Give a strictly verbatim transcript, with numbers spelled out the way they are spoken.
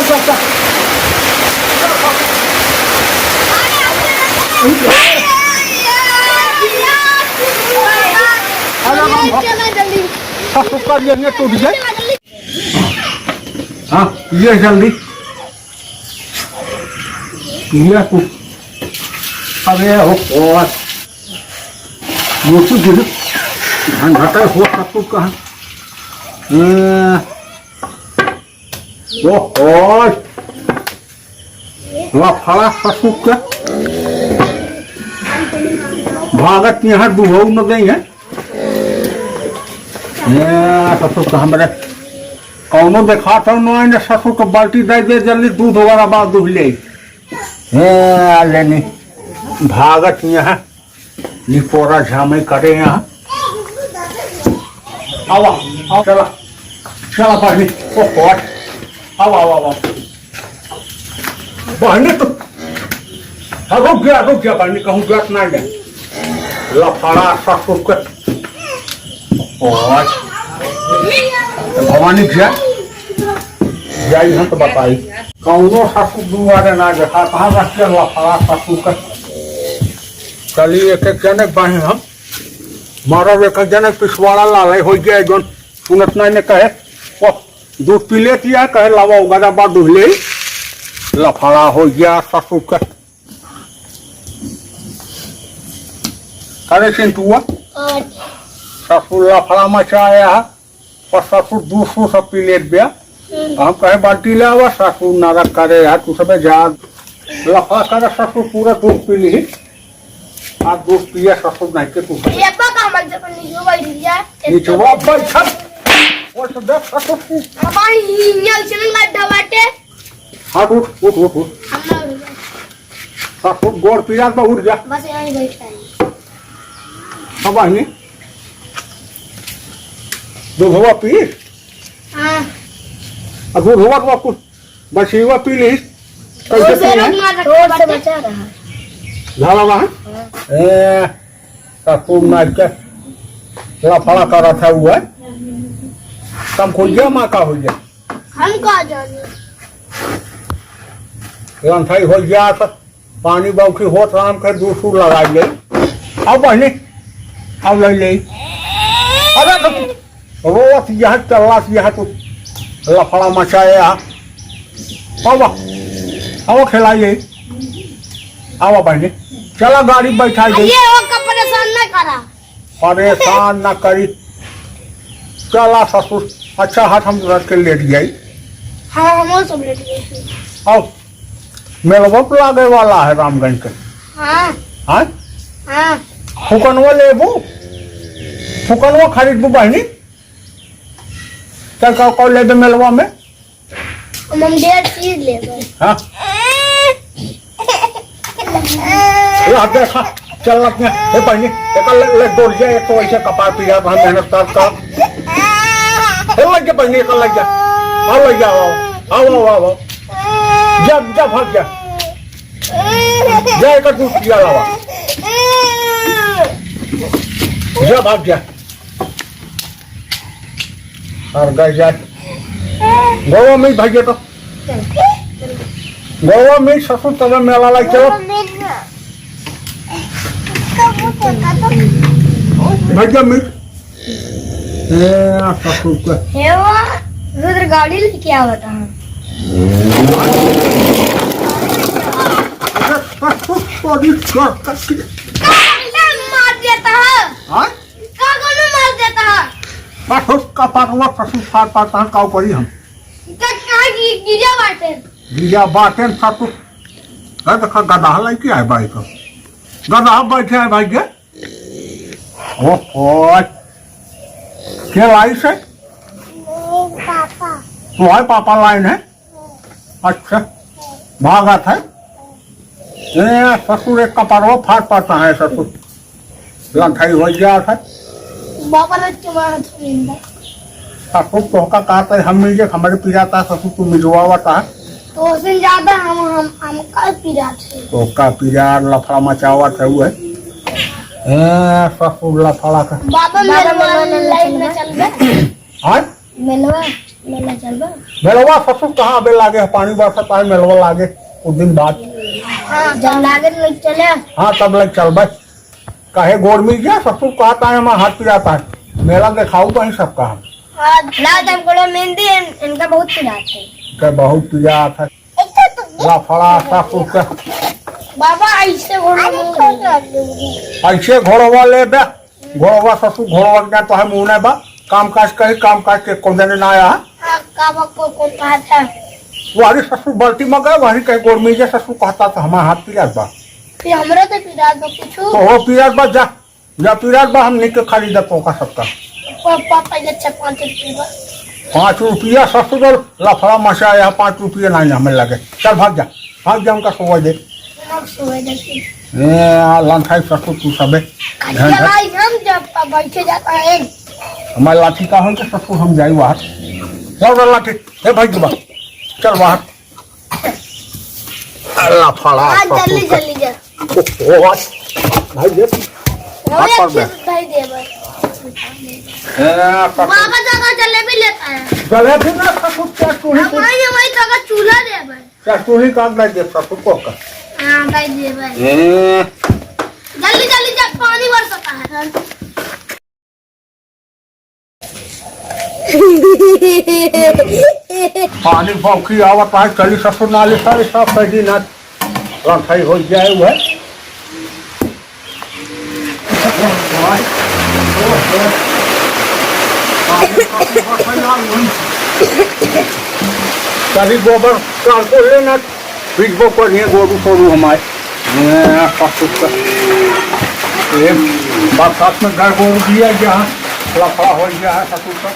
चल, चल। अरे, हम चला जल्दी। ससुर का ये टूट जाए। हाँ, ये जल्दी। ये तू। अरे हो, हो। मोटू गिर। धन घटा हो, सब कुछ कहा। हाँ। ओहो, लफड़ा ससुर के। भागत यहाँ दुहऊ न गई है। ए, ससुर के हमरे कौनो देखा तो न आए, ससुर के बाल्टी दे दे, जल्दी दूध वगैरह बा दूध ले। ए, लेनी भागत यहाँ। निपोरा झामै करे यहाँ। आवा, आवा, चला, चला बहिनी, ओहो, आवा, आवा, आवा। बहिनी तू, हाँ, रुक गया, रुक गया बहिनी, कहूँ गया ना गया। लफड़ा ससुर के। ओहो, भवानी गया, जाई हम तो बताई। कौनो ससुर दुआरे ना देखा, कहाँ रख के लफड़ा ससुर के। चली एक एक जने बाहे हम। मारा एक एक जने पिछवाड़ा लाले हो गया, जोन सुनत नहीं ने कहे, "ओ, दूध पी लेती है," कहे, "लावा, उगादा बा दूध ले।" लफड़ा हो गया ससुर के। अरे चिंटुआ, हाँ। ससुर लफड़ा मचाया है। पर ससुर दूध सू सब पी लेत बिया। हम्म। हम कहे, "बाल्टी ले आवा।" ससुर नाटक करे, "यार, तू सबे जा।" लफड़ा करे, ससुर पूरा दूध पी ली। आ दूध पिया ससुर नहीं के तू। ये अब्बा का हमन से निचवा बैठ गया। निचवा बैठल। वो तो देख ससुर तू। हमारी हिंगल चलन गड्ढा बाटे। हट, उठ, उठ, उठ, उठ। हम ना उठ जाए। ससुर गोड़ पिरात बा, उठ जा। बस यहीं बैठ जाए। अब बहिनी, दूधवा पी। हाँ। अब दूधवा तो कुछ बसीवा पी ली। कैसे पी है? जोर से बचा रहा। झाला बा? हाँ। ए, ससुर मार के लफड़ा करत है वो, है? कम खोल गया, माँ का हो गया? हम का जाने। लंथाई हो गया, तो पानी बौखी होत राम के दूसू लगाई ले। अब बहिनी, अब ले ले। अरे तो रोवत यह चलत यह तो लफड़ा मचाए आ। अब, अब खिलाई ले। अब बहिनी, चला गाड़ी बैठा दे। ये हो का परेशान ना करा। परेशान ना करी। चला ससुर, अच्छा हाथ हम रख के लेट जाई। हाँ, हम सब लेट गए। आओ। मेलवा तो लागे वाला है रामगंज के। हाँ। हाँ? हाँ। फुकनवा लेबू? फुकनवा खरीदबू बहिनी? चल, का, का लेबे मेलवा में? हम, हम ढेर चीज लेबे। हाँ। ला देखा, चल लग में। ए बहिनी, एकर ले, ले दौड़ जा, एक तो ऐसे कपार पिरात, हम मेहनत कर, कर। ए लग जा बहिनी, एकर लग जा। आओ लग जा, आओ, आओ, आओ, आओ, आओ। जा, जा, भाग जा। जा, एकर दूध पिया लावा। जा, भाग जा। और गए जाए। गोवा में भाग जा तो। गोवा में ससुर तब मेला लाई चलो। भाग जा में। ए, आ ससुर के। हे वो, रुद्र गाड़ी लेके आवत है। अरे, ससुर, तोरी का, का, का। का मार देता है? हाँ? का कोनो मार देता है? ससुर का पारवा, ससुर फाड़ पाता है, का करी हम? का, का गी-, गिरा बाटे? गिरा बाटे, ससुर। है, देखा, गदहा लेके आए बाइक। गदहा बैठे हैं भाई के। ओहो, के लाई से? पापा। तो है पापा लाइन है? अच्छा, भागत है। ए, ससुर एक कपड़वा फाट पाता है ससुर। लंथाई हो गया था। बाबा ने तुम्हारा छोड़िंदा। ससुर तोहका कहता है, हम मिल जाए, हमारे पिराता ससुर तू मिलवावता है। तो उसे ज्यादा हम, हम, हम का पिरात है। तो का पिरात लफड़ा मचावत है वो है। ए, ससुर लफड़ा का। बाबा मेरे वाले लाइन में चल गए। हाँ? मेलवा, मेला चलबा? मेलवा ससुर कहाँ अबे लागे है, पानी बरसत है, मेलवा लागे कुछ दिन बाद। हाँ, जब लागे तो चले। हाँ, तब लग चलबे। काहे गोड़ में गया ससुर कहता है, हमारा हाथ पिराता है। मेला देखाऊ वहीं सबका हम। हाँ, ना, जब गोड़ो मेहंदी है, इनका बहुत पिराता है। इनका बहुत पिराता है। लफड़ा ससुर का। बाबा, ऐसे घोड़ो में ऐसे घोड़वा लेबे। घोड़वा ससुर, घोड़वा के तो है मुंह नहीं बा। काम काज कही, काम काज के कौन देने ना आया है। हाँ, का बा, को-, कौन कहा था? वहरी ससुर बाल्टी में गए, वहरी कहीं गोड़ में जे ससुर कहता तो हमारा हाथ पिरात बा। फिर हमरा तो पिरात बा कुछ। तो हो पिरात बा, जा, जा पिरात बा, हम निके खरीदा तोका सबका। पा-, पा-, पहले अच्छा पाँच रुपये बा। पाँच रुपया ससुर, लफड़ा मचा है, पाँच रुपया नहीं हमें लगे। चल भाग जा, भाग जा, उनका सोए दे। हम सोए देते। ए, आ लंठाई ससुर तू सबे। कहिया भाई हम जब बैठे जाता है। हमारे लाठी का हम के ससुर हम जाई बाहर। चल रे लाठी, ए भाई जी बा, चल बाहर। अल्लाह फड़ा, हाँ, ससुर जल्दी, का। जल्दी, जल्दी। ओ, ओ, भाई जी, वो हाथ एक पर चीज दे। भाई दे भाई। ए, ससुर। बाबा दादा जलेबी लेता है। जलेबी ना ससुर, क्या तू ही हम वही, वही तो का चूल्हा दे भाई। क्या तू ही काट दे, दे ससुर को का। हाँ, भाई दे भाई। ए। जल्दी, जल्दी जा, पानी बरसता है। पानी भौंकी आवत है, चली ससुर नाली सारी साफ कर दी ना, रंथई हो जाए हुए। चली गोबर काल को लेना। पीटबो करिए गोरू सोरू हमारे। ए, ससुर का। ए, बरसात में घर गोरू दिया गया है, लफड़ा हो गया है ससुर का।